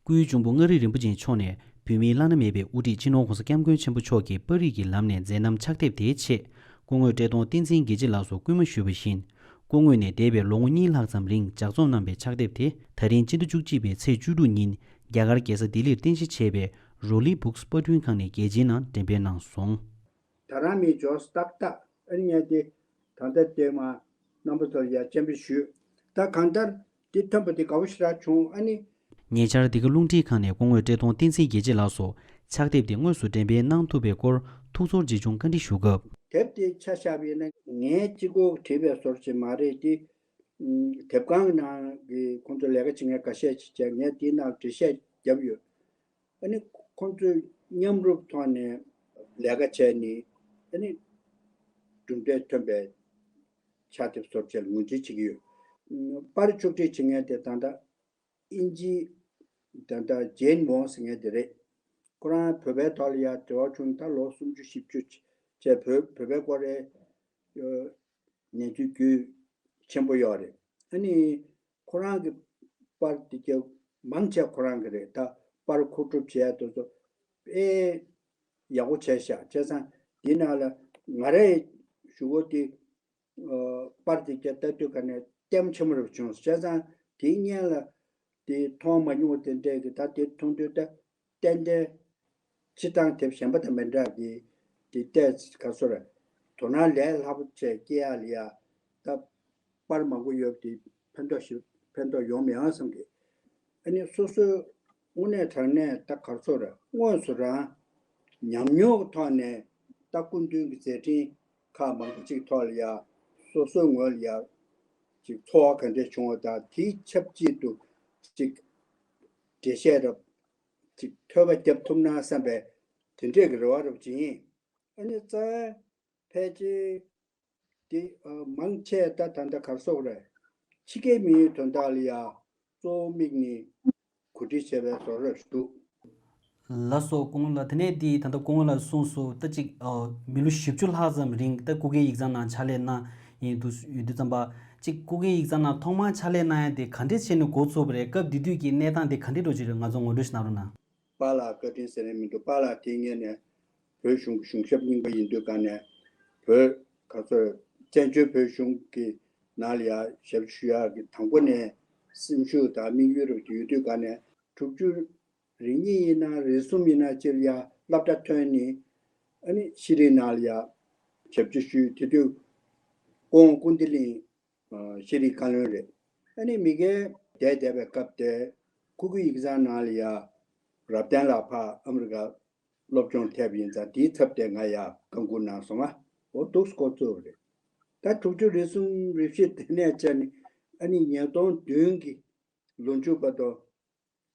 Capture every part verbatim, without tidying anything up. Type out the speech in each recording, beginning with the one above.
སྐུའི་འབྱུང་པོ་མངའ་རིས་རིན་པོ་ཆེ་མཆོག་ནས་བོད་མིའི་བླ་ན་མེད་པའི་དབུ་ཁྲིད་སྤྱི་ནོར་༸གོང་ས་༸སྐྱབས་མགོན་ཆེན་པོ་མཆོག་གི་པར་རིས་ཀྱི་ལམ་ནས་མཛད་རྣམ་ཕྱག་དེབ་དེའི་ཆེད་སྐུ་ངོ་བཀྲས་མཐོང་བསྟན་འཛིན་དགེ་བྱེད་ལགས་སུ་སྐུལ་མ་ཞུས་པ་བཞིན། སྐུ་ངོས་ནས་འདས་པའི་ལོ་ངོ་གཉིས་ལྷག་ཙམ་རིང་ལྗགས་རྩོམ་གནང་བའི་ཕྱག་དེབ་དེ་ད་རིང་སྤྱི་ཟླ་བཅུ་གཅིག་པའི་ཚེས་བཅུ་དྲུག་ཉིན་རྒྱ་གར་རྒྱལ་ས་ལྡི་ལིར་རྟེན་གཞི་བྱས་པའི་རོ་ལི་བུག་སི་པར་སྐྲུན་ཁང་ནས་རྒྱལ་སྤྱིའི་ནང་འགྲེམས་སྤེལ་གནང་སོང་། ད་རང་མི་འབྱོར་ཏག་ཏག་ཨ་ནི་ངས་དེ་ད་ལྟ་དེ་མ་རྣམ་པ་ཚོར་ཡ་སྤྱན་འབུལ་ཞུས། ད་གང་ལྟར་དེ་ཐོན་པ་དེ་དགའ་བོ་ཞེ་དྲག་བྱུང་ཨ་ནི། ཉེ་ཆར་འདི་ག་རླུང་འཕྲིན་ཁང་ནས་སྐུ་ངོ་བཀྲས་མཐོང་བསྟན་འཛིན་དགེ་བྱེད་ལགས་སུ་ཕྱག་དེབ་དེ་དངོས་སུ་འགྲེམས་སྤེལ་གནང་ཐུབ་པའི་སྐོར་ཐུགས་ཚོར་ཆེ་ཆུང་བཀའ་འདྲི་ཞུ་སྐབས། དེབ་དེ་ཆ་བཞག་པ་ཡིན་ན་ངས་གཅིག་པོ་བྲིས་པའི་བཟོ་འདྲ་ཅིག་མ་རེད་དེ། དེབ་ཁང་གི་ནང་གི་ཁོང་ཚོ་ལས་ཀ་བྱེད་མཁན་ཁ་ཤས་ཅིག་བྱས་ངས་དེའི་ནང་འགྲེལ་བཤད་བརྒྱབ་ཡོད། ཨ་ནི་ཁོང་ཚོས་མཉམ་རུབ་ཐོག་ནས་ལས་ཀ་བྱས་ནས་ཨ་ནི་གྲུབ་འབྲས་ཐོན་པའི་ཕྱག་དེབ་བཟོ་འདྲ་ལ་ངོས་འཛིན་བྱེད་ཀྱི་ཡོད། པར་ཕྱོགས་སྒྲིག་བྱེད་མཁན་དེ་ད་ལྟ་དབྱིན་ཇི་ད་ལྟ་ཇེན་ཝོང་ཟེར་མཁན་དེ་རེད། ཁོ་རང་བོད་པའི་ཐོག་ལ་ཡ་འབྲེལ་བ་བྱུང་ད་ལོ་སུམ་ཅུ་བཞི་བཅུ་བྱས་བོད་བོད་པའི་སྐོར་རེད། ཉན་ཐོས་རྒྱུས་ཆེན་པོ་ཡོད་རེད། ཨ་ནི་ཁོ་རང་གི་པར་དེ་ག་མང་ཆེ་ཁོ་རང་གི་རེད། ད་པར་མཁོ་སྒྲུབ་བྱས་དེ་ཚོ་དཔེ་ཡག་པོ་བྱས་ཤག་བྱས་ཙང་དེའི་ནང་ལ་ང་རའི་ཞུ་སྒོ་དེ་པར་དེ་ག་ལྟ་དུས་ག་ནས་ལྟད་མོ་ཆེན་པོ་རེ་བྱུང་། བྱས་ཙང་དེའི་སྔོན་ལ་དེ་མཐོང་མ་མྱོང་བ་དེ་འདྲས་ཀྱི་ད་དེ་མཐོང་དུས་ད། ཏན་ཏན་སྤྱིར་བཏང་དེབ་གཞན་པ་དང་མི་འདྲ་གི་དེ་ལྟས་ག་སོ་ར། དོ་སྣང་ལས་སླ་པོ་བྱས་སྐྱེ་ཡག་ལ་ཡ་ད་པར་མང་པོ་ཡོད་དེ་ཕན་ཐོགས་ཞིག་ཕན་ཐོགས་ཡོང་མི་ཡོང་བསམ་གི། ཨ་ནི་སོ་སོའི་དངོས་གནས་དྲང་གནས་ད་ག་སོ་ར་དངོས་སུ་རང་ཉམས་མྱོང་གི་ཐོག་ནས་ད་སྐུ་མདུན་གྱི་མཛད་འཕྲིན་ཁག་མང་པོ་ཅིག་ཐོག་ལ་ཡ་སོ་སོའི་ངོས་ལ་ཡ་ཅིག་ཚོར་བ་ག་འདྲས་བྱུང་བ་དང་དེའི་ཆབས་ཅིག་ཏུ་ཅིག་འགྲེལ་བཤད་རབ་ཅིག་ཐོས་པ་བརྒྱབ་ཐུབ་ན་བསམ་པའི་དེ་འདྲས་ཀྱི་རེ་བ་རབ་ཅིག་ཡིན། ཨ་ནི་རྩ་བའི་ཕལ་ཆེར་དེ་མང་ཆེ་ད་ད་ལྟ་གར་སོགས་རེད། ཕྱི་རྒྱལ་མི་ཡུལ་དོན་དག་ལ་ཡ་གཙོ་བོ་དམིགས་ནས་གོ་སྒྲིག་བྱས་པའི་བཟོ་འདྲ་ཞིག་འདུག་ལགས་སོ་སྐུ་ངོ་ལགས། དེ་ནས་དེ་ད་ལྟ་སྐུ་ངོ་ལགས་གསུངས་སོང་། ད་ཅིག་མི་ལོ་བཞི་བཅུ་ལྷག་ཙམ་རིང་ད་སྐུ་སྒེར་ཡིག་ཚང་ནང་ཕྱག་ལས་གནང་ཡིན་འདུག་ཡོད་དུས་ཙམ་པ། ཅིག་སྐུ་སྒེར་ཡིག་ཚང་ནང་ཐོག་མར་ཕྱག་ལས་གནང་ཡ་དེ་ག་འདྲས་བྱས་ནས་འགོ་ཚུགས་པ་རེད། སྐབས་དེ་དུས་ཀྱི་གནས་སྟངས་དེ་ག་འདྲས་འགྲོ་གི་རེད། ང་ཚོ་ངོ་སྤྲོད་ཞིག་གནང་རོགས་གནང་། པཱ་ལགས་བཀའ་དྲིན་ཟེར་ནས་མི་འདུག་པཱ་ལགས་དེ་སྔོན་ནས་བོད་གཞུང་གི་གཞུང་ཞབས་རྙིང་པ་ཡིན་དུས་ག་ནས་བོད་ག་ཚོད་བཙན་བྱོལ་བོད་གཞུང་གི་ནང་ལ་ཡ་ཞབས་ཞུ་ཡག་གི་དང་པོ་ནས་སེམས་ཤུགས་དང་དམིགས་ཡུལ་རབ་ཀྱི་ཡོད་དུས་ག་ནས་དྲུག་ཅུ་རེ་གཉིས་ཡིན་ན་རེ་གསུམ་ཡིན་ན་ཅིག་ལ་ཡ་སློབ་གྲྭ་ཐོན་ནས་ཨ་ནི་ཤེས་རིག་ནང་ལ་ཡ་ཞབས་ཕྱི་ཞུས། དེ་དུས་སྐུ་ངོ་ཀུན་བདེ་གླིང་ཤེས་རིག་བཀའ་བློན་རེད། ཨ་ནི་མི་སྒེར་བསྡད་བསྡད་པའི་སྐབས་དེ་སྐུ་སྒེར་ཡིག་ཚང་ནང་ལ་ཡ་རབ་བརྟན་ལགས་ཕར་ཨ་མི་རི་ཀ་སློབ་སྦྱོང་ཐེབས་ཡིན་ཙང་དེའི་ཚབ་དེ་ང་ཡ་བཀའ་འགུག་གནང་སོང་ང་། འོ་འདུག་སྐོར་ཚུགས་རེད། ད་དྲུག་ཅུ་རེ་གསུམ་རེ་བཞི་དེ་ནས་བྱས་ནས་ཨ་ནི་ཉིས་སྟོང་བདུན་གྱི་ལོ་མཇུག་བར་དུ་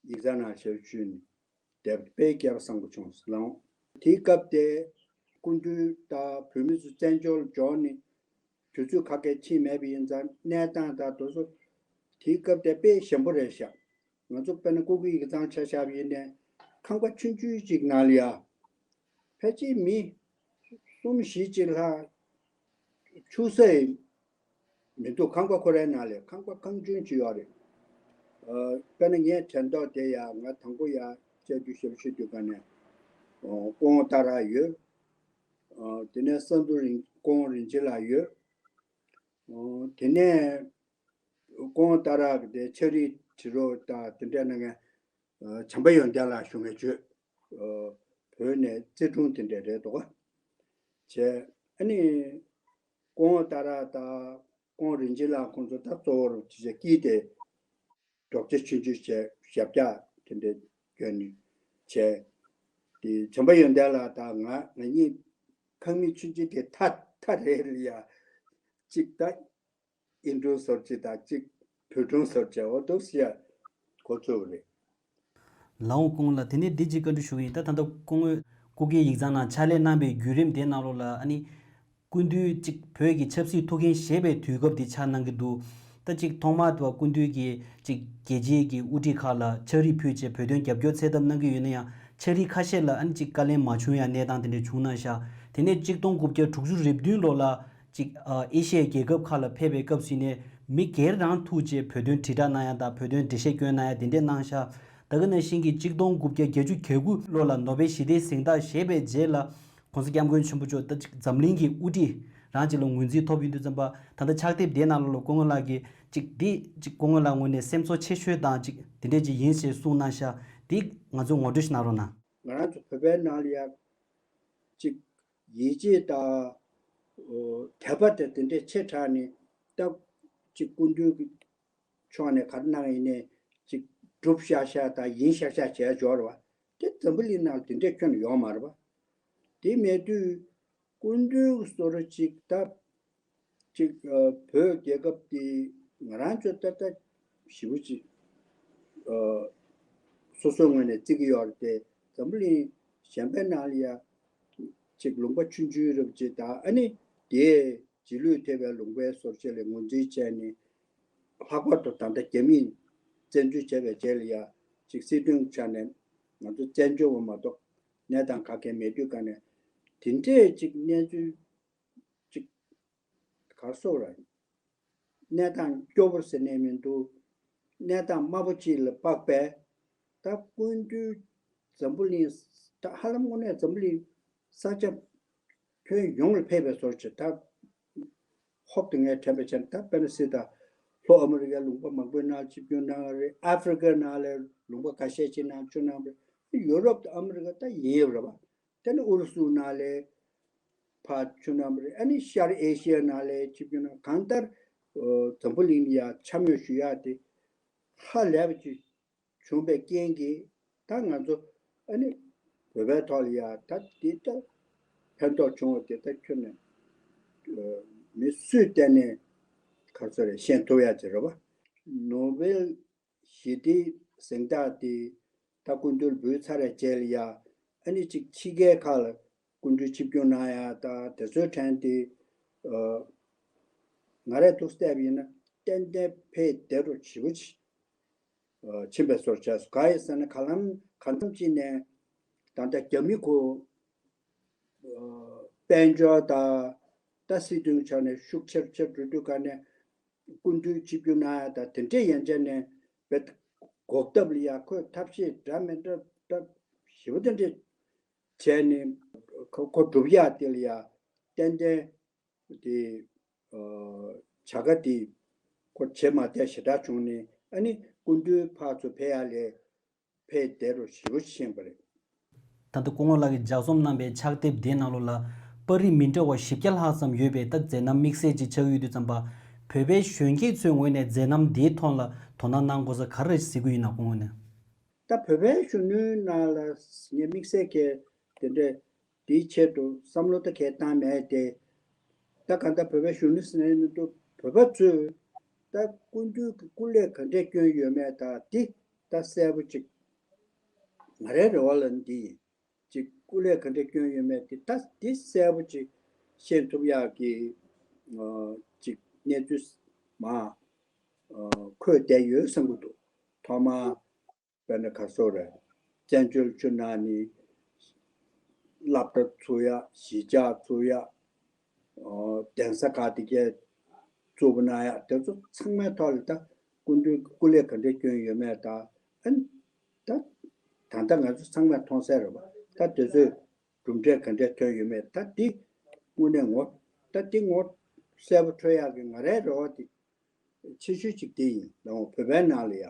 ཡིག་ཚང་ནང་ཞབས་ཞུ་ནས་བསྡད་པ་དཔེ་སྐལ་བ་བཟང་པོ་བྱུང་སོང་ལགས། དེའི་སྐབས་དེ་སྐུ་མདུན་དང་བོད་མི་ཚོ་བཙན་བྱོལ་འབྱོར་ནས་དུས་ཚོད་ཁ་ཁད་ཕྱིན་མེད་པ་ཡིན་ཙང་གནས་སྟངས་དང་དེ་ཚོ་དེའི་སྐབས་དེ་དཔེ་ཞན་པོ་རེད་ཤག་ང་ཚོ་དཔེར་ན་སྐུ་སྒེར་ཡིག་ཚང་ཆ་བཞག་པ་ཡིན་ནའི་ཁང་པ་ཆུང་ཆུང་ཅིག་ནང་ལ་ཡ་ཕལ་ཆེར་མི་གསུམ་བཞི་ཅིག་ལྷག་ཆུད་ཟོས་མི་འདུག་ཁང་པ་ཁོ་རའི་ནང་ལ་ཁང་པ་ཁང་ཆུང་ཅིག་ཡོད་རེད། ཨ་དཔེར་ན་ངའི་དྲན་ཐོག་དེ་ཡ་ང་དང་པོ་ཡ་བཅར་རྒྱུ་ཞབས་ཞུ་དུས་ག་ནས་ཨོ་སྐུ་ངོ་ཏཱ་ར་ཡོད། ཨ་དེ་ནས་བསམ་གྲུབ་རིན་སྐུ་ངོ་རིན་ཆེན་ལགས་ཡོད། ཨོ་དེ་ནས་སྐུ་ངོ་ཏཱ་ར་གི་དེ་ཕྱག་བྲིས་བྲིས་རོགས་དང་དེ་འདྲ་གནང་མཁན་བྱམས་པ་ཡོན་ཏན་ལགས་བཞུགས་མཁན་བརྗོད། བོད་ནས་རྩིས་དྲུང་དེ་འདྲ་རེད་འདུག་ག་བྱས་ཨ་ནི་སྐུ་ངོ་ཏཱ་ར་དང་སྐུ་ངོ་རིན་ཆེན་ལགས་ཁོང་ཚོ་ད་གཙོ་བོར་ཅི་བྱས་སྐྱིད་དེ་རྡོག་རྩ་ཆུང་ཆུང་བྱས་ཞབས་བཀྱག་དེ་འདྲ་བསྐྱོན་ནས་བྱས། དེ་བྱམས་པ་ཡོན་ཏན་ལགས་དང་ང་ང་གཉིས་ཁང་མིག་ཆུང་ཆུང་དེ་ཐ་ཐ་རེ་རེ་ཡ་གཅིག་ད། ཨིན་ཀྲུང་སོར་ཅིག་དང་གཅིག་བོད་ཀྲུང་སོར་ཅིག་འོ་འདུག་སེ་འགོ་ཚུགས་པ་རེད། ལགས་འོང་སྐུ་ངོ་ལགས། དེ་ནས་འདི་གཅིག་བཀའ་འདྲི་ཞུ་གི་ཡིན། ད་ད་ལྟ་སྐུ་ངོས་སྐུ་སྒེར་ཡིག་ཚང་ནང་ཕྱག་ལས་གནང་པའི་བརྒྱུད་རིམ་དེའི་ནང་ལོགས་ལ་ཨ་ནི་སྐུ་མདུན་གཅིག་བོད་ཀྱི་ཆབ་སྲིད་ཐུགས་འགན་བཞེས་པའི་དུས་སྐབས་དེ་ཆགས་གནང་གི་འདུག་ད་གཅིག་ཐོག་མར་དུ་བ་སྐུ་མདུན་གྱིས་གཅིག་རྒྱལ་སྤྱིའི་གི་དབུ་ཁྲིད་ཁག་ལ་ཕྱག་བྲིས་ཕུལ་བྱས་བོད་དོན་རྒྱབ་སྐྱོར་འཚོལ་ཐབས་གནང་གི་ཡོད་ན་ཡང་ཕྱག་བྲིས་ཁ་ཤས་ལ་ཨ་ནི་གཅིག་བཀའ་ལན་མ་བྱུང་ཡ་གནས་སྟངས་དེ་འདྲ་བྱུང་གནང་ཤག་དེ་ནས་གཅིག་སྟོང་དགུ་བརྒྱ་དྲུག་ཅུ་རེ་བདུན་ལོ་ལ་གཅིག་ཨ་ཨེ་ཤི་ཡའི་རྒྱལ་ཁབ་ཁག་ལ་ཕེབས་པའི་སྐབས་སུ་ནས་མི་སྒེར་རང་ཐུག་བྱས་བོད་དོན་དྲིལ་བསྒྲགས་གནང་ཡ་དང་བོད་དོན་འགྲེལ་བཤད་སྐྱོན་གནང་ཡ་དེ་འདྲས་གནང་ཤག་ད་ག་ནང་བཞིན་གྱི་གཅིག་སྟོང་དགུ་བརྒྱ་བརྒྱད་ཅུ་གྱ་དགུ་ལོ་ལ་ནོ་བེལ་ཞི་བདེའི་གཟེངས་རྟགས་བཞེས་པའི་རྗེས་ལ། ྋགོང་ས་ྋསྐྱབས་མགོན་ཆེན་པོ་མཆོག་ད་ཅིག་འཛམ་གླིང་གི་དབུ་ཁྲིད་རང་ཅིག་ལ་ངོས་འཛིན་ཐོབ་ཡོང་དུས་ཙམ་པ། ད་ལྟ་ཕྱག་དེབ་དེའི་ནང་ལོགས་ལ་སྐུ་ངོ་ལགས་ཀྱིས་ཅིག་འདི་ཅིག་སྐུ་ངོ་ལགས་ངོས་ནས་སེམས་ཚོར་ཆེ་ཤོས་དང་ཅིག་དེ་འདྲས་ཅིག་ཡིན་ཞེས་གསུངས་གནང་ཤག་འདི་ང་ཚོ་ངོ་སྤྲོད་ཞིག་གནང་རོགས་གནང་། ང་རང་ཚོ་བོད་པའི་ནང་ལ་ཡ་ཅིག་ཡིད་ཆེས་དང་དད་པ་དེ་དེ་འདྲས་ཆེ་དྲགས་ནས། ད་ཅིག་སྐུ་མདུན་གྱི་ཕྱོགས་ནས་ག་རེ་གནང་ཡིན་ནའི་ཅིག་སྒྲུབ་ཤག་ཤག་དང་ཡིན་ཤག་ཤག་བྱས་འབྱོར་བ་དེ་འཛམ་བུ་གླིང་ནང་དེ་འདྲས་ཁྱོན་ནས་ཡོད་མ་རེད་པ། དེ་མེད་དུས་སྐུ་མདུན་གྱི་བཟོ་འདྲ་ཅིག་ད་ཅིག་ཨ་བོད་རྒྱལ་ཁབ་དེ་ང་རང་ཚོ་ད་ལྟ་ཞེ་པོ་ཅིག་ཨ་སོ་སོའི་ངོས་ནས་བརྩི་གི་ཡོད་རེད་དེ། འཛམ་བུ་གླིང་གཞན་པའི་ནང་ལ་ཡ་ཅིག་ལུང་པ་ཆུང་ཆུང་རབ་ཅིག་དང་། ཨ་ནི་དེའི་རྗེས་ལུས་ཐེབས་པའི་ལུང་པའི་བཟོ་འདྲ་ཅིག་ལ་ངོས་འཛིན་བྱས་ནས། ལྷག་པར་དུ་ད་ལྟ་རྒྱ་མིས་བཙན་འཛུལ་བྱས་པའི་རྗེས་ལ་ཡ་ཅིག་སྲིད་དོན་ཆ་ནས་ང་ཚོ་བཙན་བྱོལ་བ་མ་གཏོགས་གནས་སྟངས་ག་གེ་མེད་དུས་ག་ནས་དེ་འདྲས་ཅིག་གནས་ཚུལ་ཅིག་ག་རེ་ཟེར་དགོས་རེད། གནས་སྟངས་སྐྱོ་པོ་ཟེར་ནས་མི་འདུག་གནས་སྟངས་དམའ་པོ་ཅིག་ལ་དཔག་པས། ད་སྐུ་མདུན་འཛམ་བུ་གླིང་། ད་ཧ་ལམ་དངོས་གནས་འཛམ་བུ་གླིང་ས་ཆ་ཁྱོན་ཡོངས་ལ་ཕེབས་པའི་བཟོ་འདྲ་ཅིག་ད་ཧོབ་ཏེ་ངས་དྲན་པ་བྱས་ན། ད་དཔེར་ན་སྲིད་ད་ལྷོ་ཨ་མི་རི་ཀའི་ལུང་པ་མང་པོའི་ནང་ཆིབས་བསྒྱུར་གནང་བ་རེད། ཨ་ཧྥེ་རི་ཀའི་ནང་ལ་ལུང་པ་ཁ་ཤས་ཅིག་ནང་ཆིབས་གནང་བ་རེད། ཡུ་རོབ་དང་ཨ་མི་རི་ཀ་ད་ཡིན་ཡོད་རེད་པ། དེ་ནས་ཨུ་རུ་སུ་ནང་ལ་ཕར་ཆིབས་གནང་བ་རེད། ཨ་ནི་ཤར་ཨེ་ཤི་ཡ་ནང་ལ་ཆིབས་བསྒྱུར་གནང་། གང་ལྟར་ཨོ་འཛམ་བུ་གླིང་ལ་ཡ་འཚམས་འོས་ཞུ་ཡག་དེ་ཧ་ལས་པ་ཅིག་བྱུང་བའི་རྐྱེན་གྱིས། ད་ང་ཚོ་ཨ་ནི་བོད་པའི་ཐོག་ལ་ཡ་ད་འདི་ལྟ་ཕན་ཐོགས་བྱུང་བ་དེ་ད་ཁྱོན་ནས་ཨོ་མི་སུས་གཏན་ནས་ག་རེ་ཟེར་རེད། ཤེས་ཐུབ་ཡག་ཅིག་རེད་པ། ནོ་བེལ་ཞི་བདེའི་གཟེངས་རྟགས་དེ་ད་སྐུ་མདུན་ལ་འབུལ་ཚར་བའི་རྗེས་ལ་ཡ། ཨ་ནི་ཅིག་ཕྱི་རྒྱལ་ཁག་ལ་སྐུ་མདུན་ཆིབས་བསྒྱུར་གནང་ཡག་དང་དེ་ཚོའི་གྲས་དེ་ཨ་ང་རས་ཐུགས་བསྡད་པ་ཡིན་ན་ཏན་ཏན་ཕེབས་བསྡད་འགྲོ་ཞེ་པོ་ཅིག་ཨ་ཕྱིན་པའི་བཟོ་འདྲ་བྱས་སོང་། གང་ཡིན་ཟེར་ན་ག་ལམ་གང་འཚམ་ཅིག་ནས་ད་ལྟ་རྒྱ་མི་ཁོ་ཨ་དཔལ་འབྱོར་དང་ད་སྲིད་དོན་ཆ་ནས་ཤུགས་ཆེར་ཆེར་འགྲོ་དུས་ག་ནས་སྐུ་མདུན་ཆིབས་བསྒྱུར་གནང་ཡག་དང་དེ་འདྲས་ཡན་ཆད་ནས་བེད་འགོག་ཐབས་ལ་ཡ་ཁོས་ཐབས་ཤེས་འདྲ་མི་འདྲ་འདྲ་ཞེ་པོ་དེ་འདྲས་བྱས་ནས་ཁོ་ཁོ་སྒྲུབ་ཡག་དེ་ལ་ཡ་ཏན་ཏན་དེ་ཨ་བྱ་དགའ་དེ་ཁོ་བྱེད་མ་བསྡད་ཞེ་དྲག་བྱུང་ནས། ཨ་ནི་སྐུ་མདུན་ཕར་ཚུར་ཕེབས་ཡག་ལས་ཕེབས་བསྡད་འགྲོ་ཞེ་པོ་ཕྱིན་པ་རེད། ད་ལྟ་སྐུ་ངོ་ལགས་ཀྱིས་ལྗགས་རྩོམ་གནང་པའི་ཕྱག་དེབ་དེའི་ནང་ལོགས་ལ་པར་རིས་མི་འདྲ་བ་བཞི་བརྒྱ་ལྷག་ཙམ་ཡོད་པའི་ད་མཛད་རྣམ་དམིགས་བསལ་ཅིག་ཆགས་ཡོད་དུས་ཙམ་པ། བོད་པའི་གཞོན་སྐྱེས་ཚོའི་ངོས་ནས་མཛད་རྣམ་འདིའི་ཐོག་ལ་དོ་སྣང་གནང་དགོས་ས་ག་རེ་རེད་གཟིགས་ཀྱི་ཡོད་ན། སྐུ་ངོ་ནས། ད་བོད་པའི་གཞོན་ནུའི་ནང་ལ་ངས་དམིགས་བསལ་གྱི་དེ་འདྲ་དེའི་ཆེད་དུ་བསམ་བློ་ད་གས་བཏང་མེད་དེ། ད་གང་ལྟར་བོད་པའི་གཞོན་ནུ་ཟེར་ནས་མི་འདུག་བོད་པ་ཚོས་ད་སྐུ་མདུན་གྱི་སྐུ་ལས་ག་འདྲས་བསྐྱོན་ཡོད་མེད་ད་འདི་ད་གསལ་པོ་ཅིག་ང་རའི་རེ་བ་ལ་འདི་ཡིན། ཅིག་སྐུ་ལས་ག་འདྲས་བསྐྱོན་ཡོད་མེད་དེ་ད་འདི་གསལ་པོ་ཅིག་ཤེས་ཐུབ་ཡག་གི་ཨ་ཅིག་གནས་ཚུལ་མར་ཨ་འཁོད་བསྡད་ཡོད་བསམ་གྱི་འདུག་ཐོག་མར་དཔེར་ན་ག་རེ་ཟེར་དགོས་རེད། བཙན་བྱོལ་ཕྱོགས་ནང་ནས་སློབ་གྲྭ་ཚུགས་ཡག་གཞིས་ཆགས་ཚུགས་ཡག་ཨོ་གདན་ས་ཁག་དེ་གས་བཙུགས་པ་གནང་ཡག་དེ་ཚོ་ཚང་མའི་ཐོག་ལ་ད་སྐུ་མདུན་སྐུ་ལས་ག་འདྲས་བསྐྱོན་ཡོད་མེད་དང་། ཨ་ནི་ད་ད་ལྟ་ང་ཚོ་ཚང་མས་མཐོང་གསལ་རེད་པ། ད་དེ་ཚོས་གྲུབ་འབྲས་ག་འདྲས་ཐོན་ཡོད་མེད་ད་འདི་དངོས་གནས་ངོ་ད་འདི་ངོ་གསལ་པོ་འཕྲོད་ཡག་གི་ང་རའི་རེ་བ་དེ་ཆེ་ཤོས་ཅིག་དེ་ཡིན། ལའང་བོད་པའི་ནང་ལ་ཡ།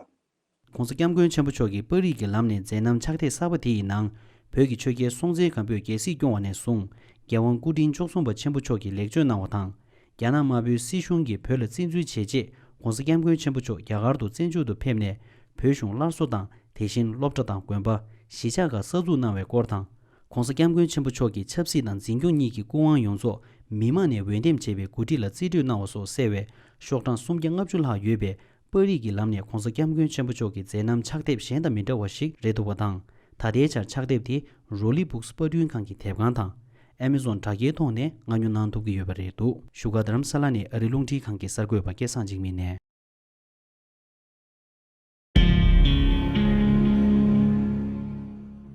ྋགོང་ས་ྋསྐྱབས་མགོན་ཆེན་པོ་མཆོག་གིས་པར་རིས་ཀྱི་ལམ་ནས་མཛད་རྣམ་ཕྱག་དེབ་གསར་པ་དེ་ཡི་ནང་། བོད་ཀྱི་ཆོས་རྒྱལ་སྲོང་བཙན་སྒམ་པོས་རྒྱལ་སྲིད་སྐྱོང་བ་ནས་བཟུང་། རྒྱལ་དབང་སྐུ་ཕྲེང་བཅུ་གསུམ་པ་ཆེན་པོ་མཆོག་གིས་ལེགས་བཅོས་གནང་བ་དང་། རྒྱ་ནག་དམར་པོའི་སྲིད་གཞུང་གིས་བོད་ལ་བཙན་འཛུལ་བྱས་རྗེས། ྋགོང་ས་ྋསྐྱབས་མགོན་ཆེན་པོ་མཆོག་རྒྱ་གར་དུ་བཙན་བྱོལ་དུ་ཕེབས་ནས། བོད་གཞུང་སླར་གསོ་དང་། དེ་བཞིན་སློབ་གྲྭ་དང་དགོན་པ། གཞིས་ཆགས་ཁག་གསར་འཛུགས་གནང་བའི་སྐོར་དང་། ྋགོང་ས་ྋསྐྱབས་མགོན་ཆེན་པོ་མཆོག་གིས་ཆབ་སྲིད་དང་འཛིན་སྐྱོང་གཉིས་ཀྱི་སྐུ་དབང་ཡོངས་རྫོགས་མི་དམངས་ནས་འོས་འདེམས་བྱས་པའི་འགོ་ཁྲིད་ལ་རྩིས་སྤྲོད་གནང་བ་སོགས་གསལ་བའི་ཤོག་གྲངས་སུམ་བརྒྱ་ལྔ་བཅུ་ལྷག་ཡོད་པའི་པར་རིས་ཀྱི་ལམ་ནས་ྋགོང་ས་ྋསྐྱབས་མགོན་ཆེན་པོ་མཆོག་གི་མཛད་རྣམ་ཕྱག་དེབ་གཞན་དང་མི་འདྲ་བ་ཞིག་རེད་འདུག་པ་དང་། ད་ལྟའི་ཆར་ཕྱག་དེབ་དེ་རོ་ལི་བུག་སི་པར་སྐྲུན་ཁང་གི་དེབ་ཁང་དང་། ཨེ་མེ་ཟོན་དྲ་རྒྱའི་ཐོག་ནས་མངགས་ཉོ་གནང་ཐུབ་ཀྱི་ཡོད་པ་རེད་འདུག་བཞུགས་སྒར་རྡ་རམ་ས་ལ་ནས་ཨ་རིའི་རླུང་འཕྲིན་ཁང་གི་གསར་འགོད་པ་སྐལ་བཟང་འཇིགས་མེད་ནས།